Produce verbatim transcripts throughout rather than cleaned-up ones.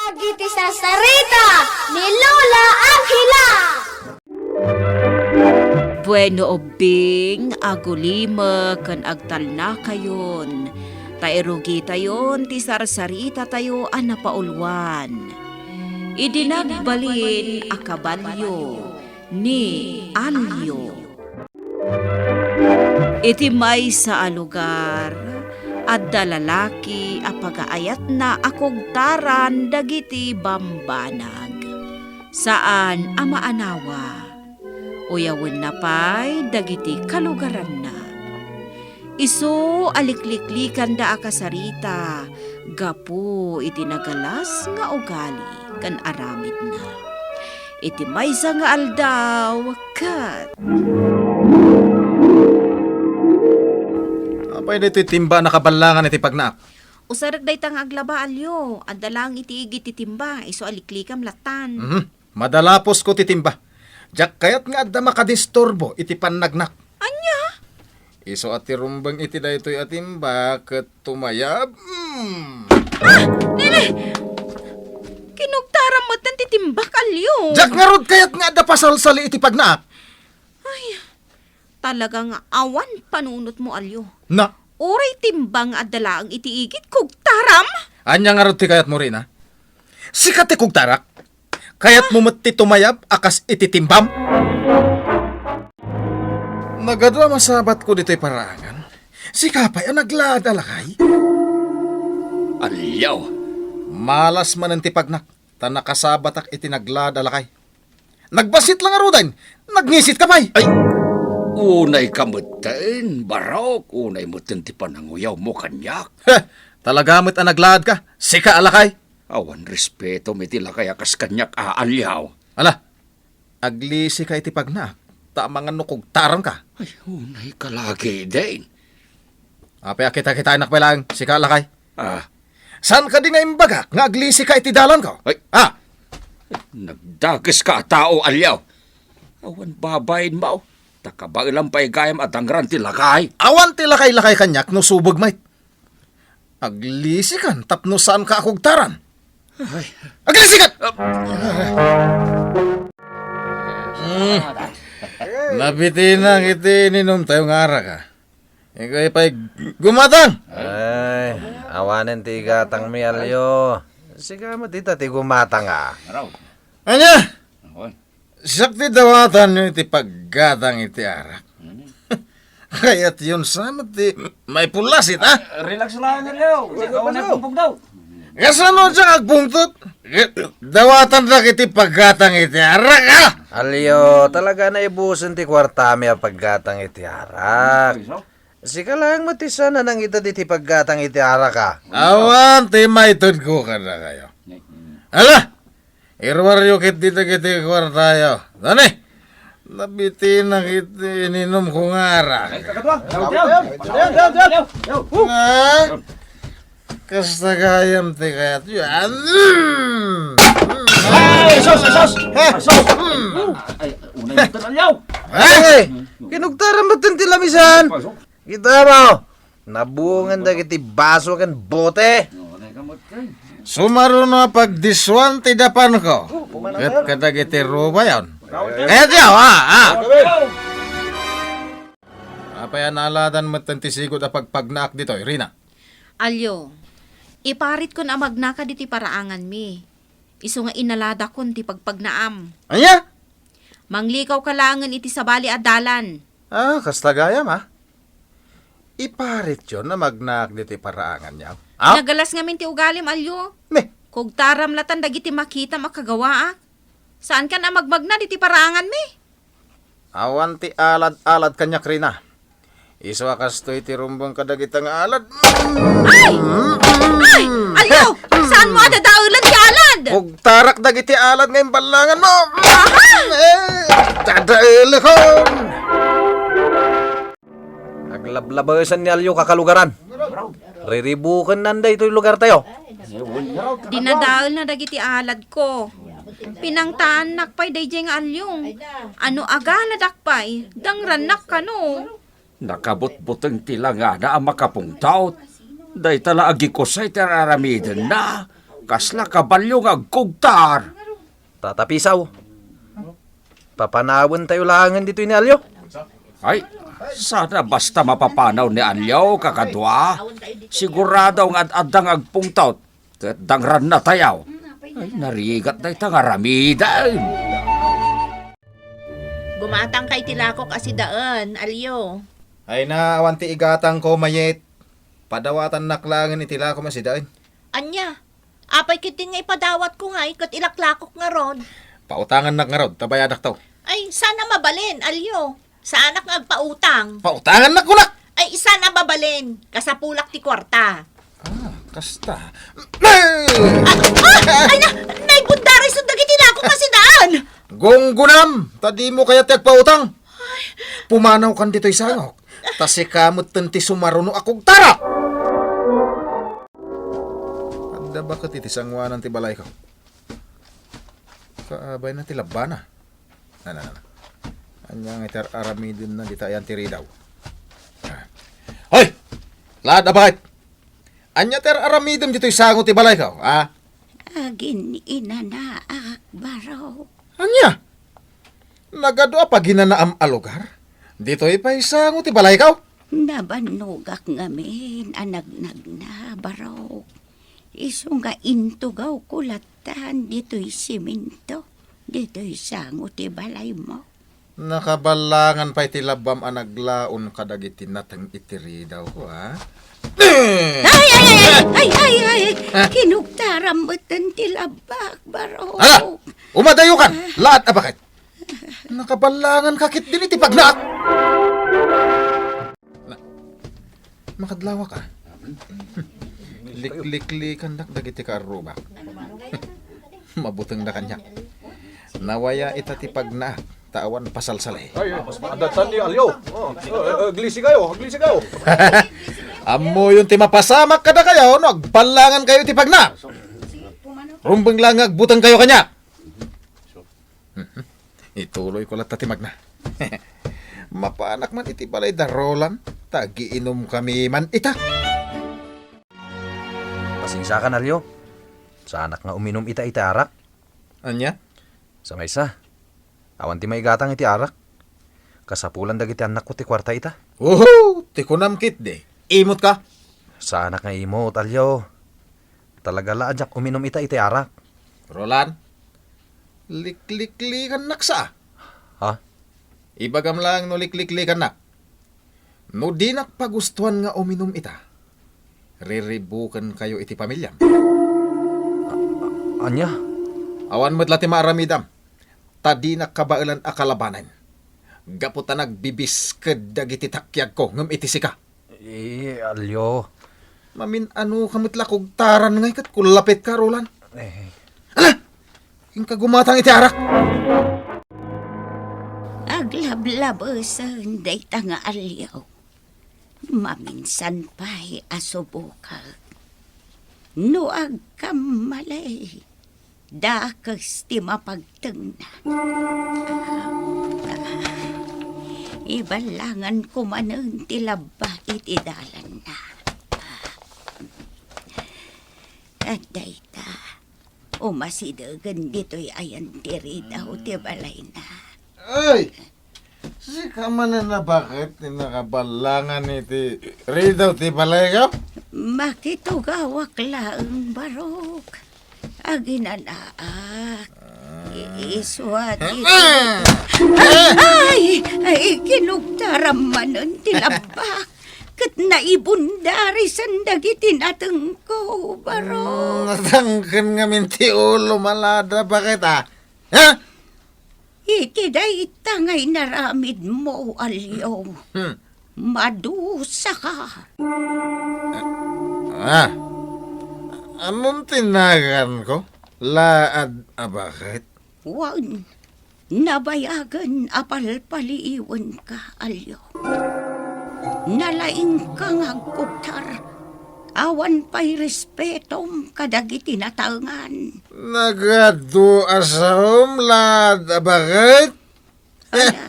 Dagiti sarsarita ni Lola Angela. Bueno, ubbing, agulimek ken agtalnakayon, ta irugitayon ti sarsaritatayo a napauluan. Idi nagbalin a kabalio ni Alio. Iti maysa a lugar, adda lalaki a pagaayatna a kugtaran dagiti bambanag. Saan a maanawa. Uyawenna pay dagiti kalugaranna. Isu a likliklikanda a kasarita gapu iti nagalas nga ugali ken aramidna. Iti maysa nga aldaw, ket Apay daytoy timba a nakaballangan iti pagnaak? Usarek dayta nga aglaba, Alio. Adda laeng iti igid ti timba, isu a liklikam lattan. Mhm. Madalaposko ti timba. Diak kayat nga adda makadisturbo iti pannagnak. Ania? Isu a ti rumbeng iti daytoy a timba ket tumayab. Mm. Ah! Nene! Kinugtaram metten ti timbak, Alio. Diak ngarud kayat nga adda pasalsali iti pagnaak. Ay, talaga nga awan panunotmo, Alio. Na? Uray timba nga adda laeng iti igid, kugtaram? Ania ngarud ti kayatmo, Rina? Sika ti kugtarak? Kayatmo met ti tumayab a kas iti timbam? Nagadu a masabatko ditoy paraangan. Sika pay a naglaad a lakay? Alyaw! Malas manen ti pagnak, ta nakasabatak iti naglaad a lakay. Nagbassit la ngaruden, nagngisit ka pay. Ay, unay ka metten, Barok, unay metten ti pananguyawmo kaniak. Heh, talaga met a naglaad ka, sika a lakay. Awan respetom iti lakay a kas kaniak a alyaw. Ala, aglisi ka iti pagnaak, ta amangan no kugtaram ka. Ay, unay ka lagi, Dane. Apay a kita-kitaenak pay laeng, sika a lakay? Ah. Saan kadi nga imbagak nga aglisi ka iti dalanko? Ay. Ah. Nagdakes ka a tao, alyaw. Awan babainmo, ta kabaelam pay gayam a dangran ti lakay. Awan ti lakay-lakay kaniak no subeg met. Aglisikan tapno saanka a kugtaran. Ay. Aglisikan! Ah. Hmm. Nabitinak iti ininomtayo nga arak, ah. Ikaw pay gumatang! Ay, awanen ti igatangmi, alyo. Sika met ita ti gumatang, ah. Ania? Siak ti dawatanyo iti paggatang iti arak. Kayatyon sa met ti maipulasit, ha? Relax lang, Leo. Ikaw na pungpong daw. Kasano diak agpungtot? Dawatandak iti paggatang iti arak, ha? Alyo, talaga naibusen ti kuartami a paggatang iti arak. Sika laeng met ti saan a nangited iti paggatang iti arak, a? Awan ti maitedko kadakayo. Ala, iruaryo ketdi dagiti kuartayo. Dani, nabitinak iti ininomko nga arak. Ay, kakadwa. Yaw, yaw, yaw, yaw, yaw, yaw. Ha? Kasta gayam ti kayatyo. Ay, sus, sus! Ha? Sus! Ay, unay mo, alyaw. Ay! Kinugtaran mo ti lamisan? Kita mo, nabuongan dagiti baso ken bote. Sumaruno a pagdisuan ti dapanko. Ket kadagiti rubayon. Ket yaw, ah, ah. Apay a naaladan metten ti sigud a pagpagnaak ditoy, Rina? Alyo, iparitkon a magnaka ditoy paraanganmi. Isu nga inaladakon ti pagpagnaam. Ania? Manglikaw ka laengen iti sabali a dalan. Ah, kasta gayam, ah. Iparityon a magnaak ditoy paraanganyo. Ah? Nagalas ngamin ti ugalim, alyo. Ne? Kugtaram latan dagiti makitam a kagawaak. Saankan a magmagna ditoy paraanganmi? Awan ti alad-alad kaniak, Rina. Isu a kastoy ti rumbeng kadagita nga alad. Ay! Ay! Alyo! Saanmo a dadaelan ti alad? Kugtarak dagiti alad nga imballanganmo. Aha! Eh, dadaelakon! Aglablabesen ni Alyo, kakalugaran. Riribukennan daytoy lugartayo. Dinadaelna dagiti aladko. Pinangtaannak pay daydiay nga alyo. Ano agaladak pay, dangrannak kano. Nakabutbuteng ti langana a makapungtot. Dayta la agikusay ti ar-aramidenna. Kasla kabalio nga agkugtar. Tata Pisaw, papanawentayo laengen ditoy ni Alio. Ay, sana basta mapapanaw ni Alio, kakadua. Sigurado nga ad-adda nga agpungtot. Ket dangrannatayo. Ay, narigat dayta nga aramiden. Gumatangka iti lakok a sidaen, Alio. Ay na, awan ti igatangko, Mayet. Padawatannak laengen iti lakom a sidaen. Ania? Apay ketdin nga ipadawatko ngay ket ilaklakok ngarud? Pautangannak ngarud, ta bayadakto. Ay, saan a mabalin, Alio. Saanak nga agpautang. Pautangannak, kunak! Ay, saan a mabalin. Kasapulak ti kuarta. Ah, kasta. Ah! Ah! Ay na! Naibundaris dagiti lakok a sidaen! Gunggunam! Ta dimo kayat ti agpautang! Pumanawkan ditoy sangok. Ta sika metten ti sumaruno a kugtarak! Adda baket iti sangoanan ti balayko. Kaabayna ti labbana. Na, na, na, na. Ania nga iti ar-aramidenna dita ayan ti ridaw? Ah. Hoy! Laad a baket! Ania ti ar-aramidem ditoy sango ti balayko, a? Agin-inanaak, baro. Ania? Nagadu a paginanaam a lugar? Ditoy pay sango ti balayko? Nabannogak ngamin a nagnagna, baro. Isu nga intugawko latta ditoy simento, ditoy sango ti balaymo. Nakaballangan pay ti labbam a naglaon kadagiti nateng iti ridawko, a? Ay, ay, ay, ay, ay, ay, ay. Ah? Kinugtaram metten ti labbak, baro. Hala! Umadayokan! Ah. Laad a baket! Nakaballangan ka ketdin iti pagnaak! Na, makadlawak, a. Likliklikandak dagiti kaarrubak. Mabutengda kaniak. Nawaya ita ti pagnaak, ta awan pasalsalay. Ay, ay, adatan ni Alio. Oh, eh, eh, aglisi kayo, aglisi kayo. Ammoyon ti mapasamak kadakayo no agballangan kayo iti pagnaak. Rumbeng lang nga agbuteng kayo kaniak. Ituloyko latta ti magna. Mapanak man iti balay da Roland, ta agiinumkami man ita. Pasensiakan, Alio. Saanak nga uminum ita iti arak. Ania? Sa maysa, awan ti maigatang iti arak. Kasapulan dagiti annakko ti kuarta ita. Oho! Ti kunam ketdi. Imot ka? Saanak nga imot, Alio. Talaga la a diak uminum ita iti arak. Roland, likliklikannak sa. Ha? Ibagam laeng no likliklikannak. No dinak pagustuan nga uminum ita, riribuken kayo iti pamiliam. A-, a-, ania? Awan met la ti maaramidam, ta dinak kabaelan a kalabanen. Gapu ta nagbibisked dagiti takiagko ngem iti sika. Eh, Alio. Mamin-ano ka met la kugtaran ngay ket kullapetka, Roland. Eh. Ala! Inka gumatang iti arak! Aglablabesen dayta nga Alio. Maminsan pay a subokak. No agkamali, dakes ti mapagtengna. Iballanganko manen ti labba iti dalanna. Ket dayta, umasidegen ditoy ayan ti ridaw ti balayna. Ay! Sika manen a baket ti nakaballangan iti ridaw ti balayko? Makitugawak laeng, barok. Aginanaak. I-, isu a di-, Ah! Ay! Ay, kinugtaram manen ti labbak. Ket naibundarisen dagiti natengko, barok. Mm, natangken ngamin ti ulo, malada, baket, a? Ha? Iti dayta nga inaramidmo, Alio, Hmm. madusaka. Ah. Ammom ti naganko? Laad a baket? Wen, nabayagen a palpaliiwenka, Alio. Nalaingka nga agkugtar. Awan pay respetom kadagiti nataengan. Nagadu a saom, laad a baket? Ala,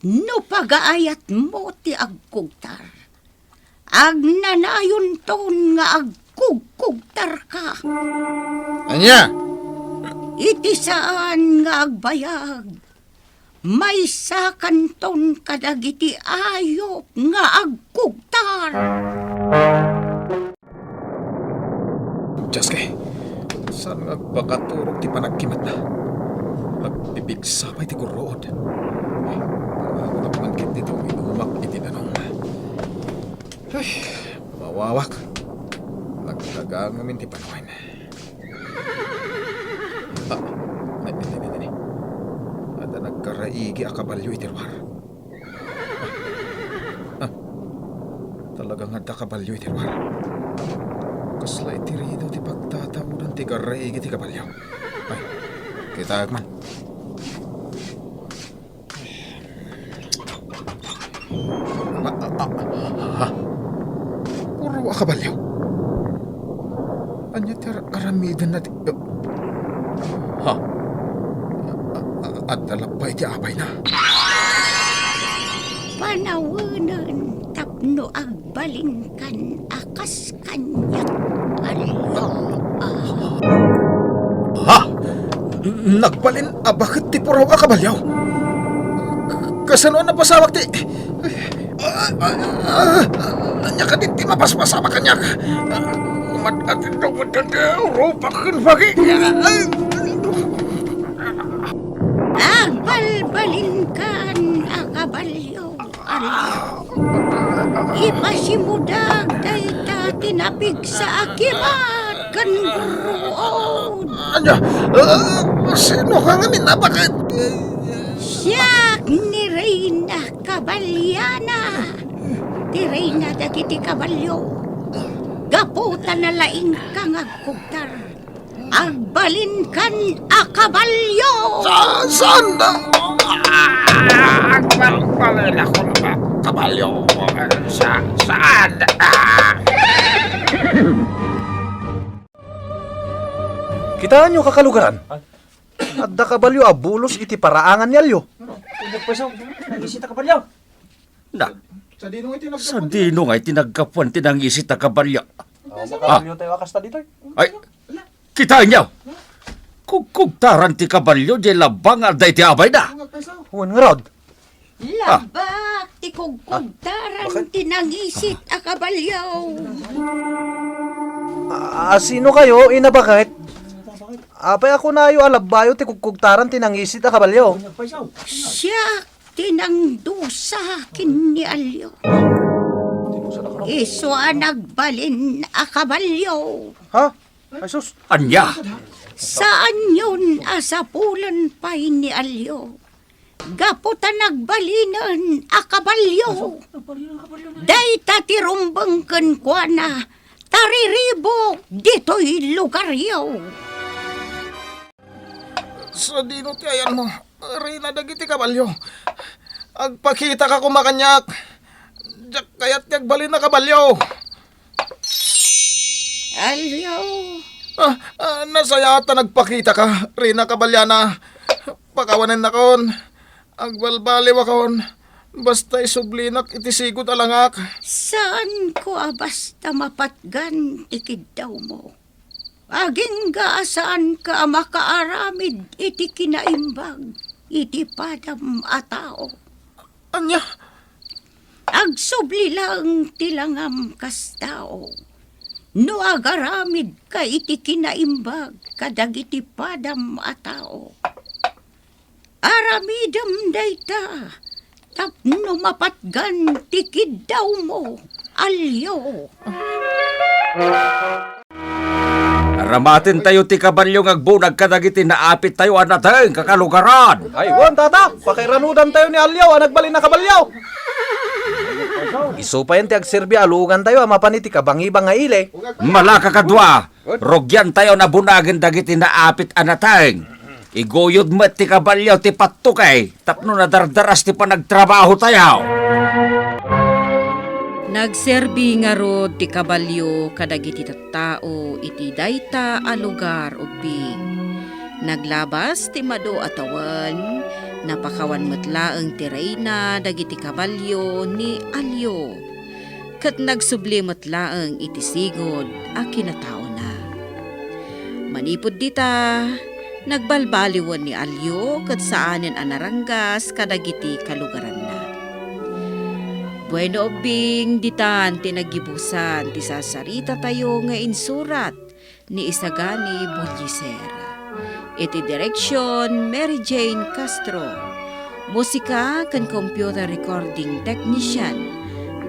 no pagaayatmo ti agkugtar, agnanayonton nga agkugkugtarka. Ania? Iti saan nga agbayag, maysakanton kadagiti ayup nga agkugtar. Dios ko, saan nga agbakaturog ti panagkimatna? Nagpipigsa pay ti gurruod. Ay, ako man ket dito, inumak iti danum. Ay, mawawak. Nagtaga ngamin ti panuen. Ah, ne, ne, ne, ne, ne. Adda nagkaraigi a kabalio iti ruar. Ah, ah. Talaga nga adda kabalio iti ruar. Kasla iti ridaw ti pagtataodan ti garraig iti kabalio. Ay, kitaek man. Ah, ah, ah, ah. Puro a kabalio. Ania ti ar-, aramidenna ti, ha? A-, a-, adda lappay ti abayna. Panawenen tapno agbalinkan a kas kaniak a lappay. Ha? Nagbalin a baket ti puraw a kabalio? Kasano a napasawak ti, ah, ah, ah, ania kadin ti mapaspasamak kaniak? Umat-atid ako dati, rupak ken bagi. Agbalbalinkan a kabalio, Alio. Ipasimudak dayta ti napigsa a kimat ken gurruod. Ania? Ah, sino ka ngamin a baket? Siak ni Reyna Kabaliana, ti reyna dagiti kabalio. Gapu ta nalaingka nga agkugtar, agbalinkan a kabalio. Sa-, saan? Ah, agbalbalin ako nga kabalio. Sa-, saan? Ah! Kitaenyo, kakalugaran? Adda kabalio a bulos iti paraangan ni Alio. Ano? Nagpasaw. Nag-isit a kabalio. Na, sadino nga iti naggapuan ti nangisit a kabalio? Oh, makabalio tayo a kasta ditoy. Ay, kitaenyo. Kugkugtaran ti kabalio, di labbang nga adda iti abayna. Wen ngarud. Labbak ti kugkugtaran ti nangisit a kabalio. Ah, sino kayo, Ina Baket? Apay a kunayo a labbayo ti kugkugtaran ti nangisit a kabalio? Siak ti nangdusa ken ni Alio. Isu a nagbalin a kabalio. Ha? Ay, sus. Ania? Saanyon a sapulen pay ni Alio. Gapu ta nagbalinen a kabalio. Dayta ti rumbeng kenkuana, tariribuk ditoy lugaryo. Sadino ti ayanmo, reyna dagiti kabalio? Agpakitaka koma kaniak. Diak kayat ti agbalin a kabalio. Alio. Ah, ah, nasayaat ta nagpakitaka, Reyna Kabaliana. Pakawanennakon. Agbalbaliwakon. Basta isublinak iti sigud a langak. Saanko a basta mapatgan ti kiddawmo. Agingga a saanka a makaaramid iti kinaimbag iti padam a tao. Ania? Agsubli laeng ti langam kas tao. No agaramidka iti kinaimbag kadagiti padam a tao, aramidem dayta tapno mapatgan ti kiddawmo, Alio. Aramatentayo ti kabalio nga agbunag kadagiti naapittayo a nateng, kakalugaran. Ay, wen, tata, pakairanudantayo ni Alio a nagbalin a kabalio. Isu payen ti agserbi a luogantayo a mapan iti kabangibang nga ili. Malaka kadua, rugiantayo a bunagen dagiti naapit a nateng. Iguyod met ti kabalio ti pattukey tapno nadardaras ti panagtrabahotayo. Nagserbi ngarud ti kabalio kadagiti tattao iti dayta a lugar ubbing. Naglabas ti madu a tawen, napakawan met laeng ti reyna dagiti kabalio ni Alio. ket nagsubli met laeng iti sigud a kinataona. Manipud dita, nagbalbaliwen ni Alio ket saanen a naranggas kadagiti kalugaranna. Bueno, ubbing, ditan ti naggibusan ti sarsarita tayo nga insurat ni Isagani Bullieser. Iti direksyon, Mary Jane Castro. Musika ken computer recording technician,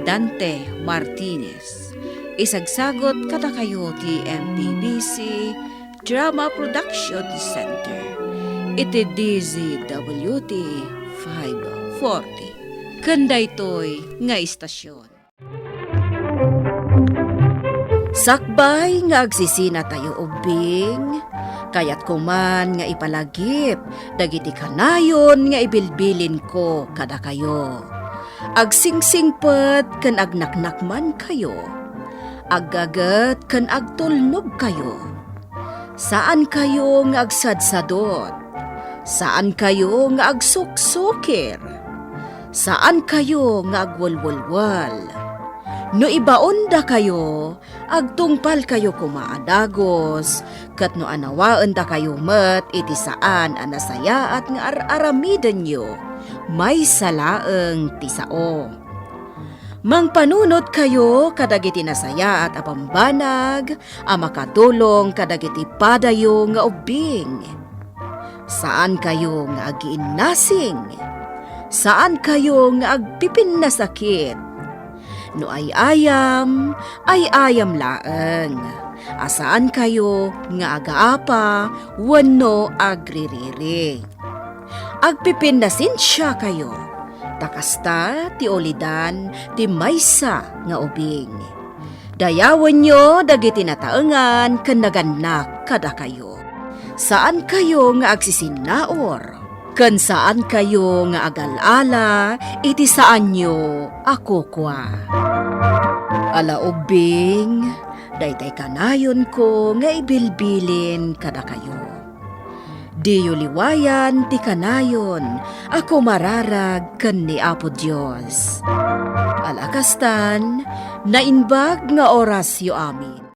Dante Martinez. Isagsagot kadakayo ti M P B C Drama Production Center iti D Z W T five forty. Ken daytoy nga istasyon. Sakbay nga agsisinatayo ubbing, kayatko man nga ipalagip dagiti kanayon nga ibilbilinko kadakayo. Agsingsingpet ken agnaknakmankayo, aggaget ken agtulnogkayo. Saankayo nga agsadsadot. Saankayo nga agsuksukir. Saankayo nga agwelwelwel. No ibaondakayo, agtungpalkayo koma a dagus, ket no anawaendakayo met iti saan a nasayaat nga ar-aramidenyo, maysa laeng ti sao. Mangpanunotkayo kadagiti nasayaat a bambanag a makatulong kadagiti padayo nga ubbing. Saankayo nga agiinnasing. Saankayo nga agpipinnasakit. No ay-ayam, ay-ayam laeng. A saankayo nga agaapa wenno agririri. Agpipinnasensiakayo, ta kasta ti ulidan ti maysa nga ubing. Dayawenyo dagiti nataengan ken nagannak kadakayo. Saankayo nga agsisinnaur, ken saankayo nga agal-ala iti saanyo a kukua. Ala ubbing, daytay kanayonko nga ibilbilin kadakayo. Diyo liwayan ti kanayon a kumararag ken ni Apo Dios. Ala kastan, naimbag nga orasyo amin.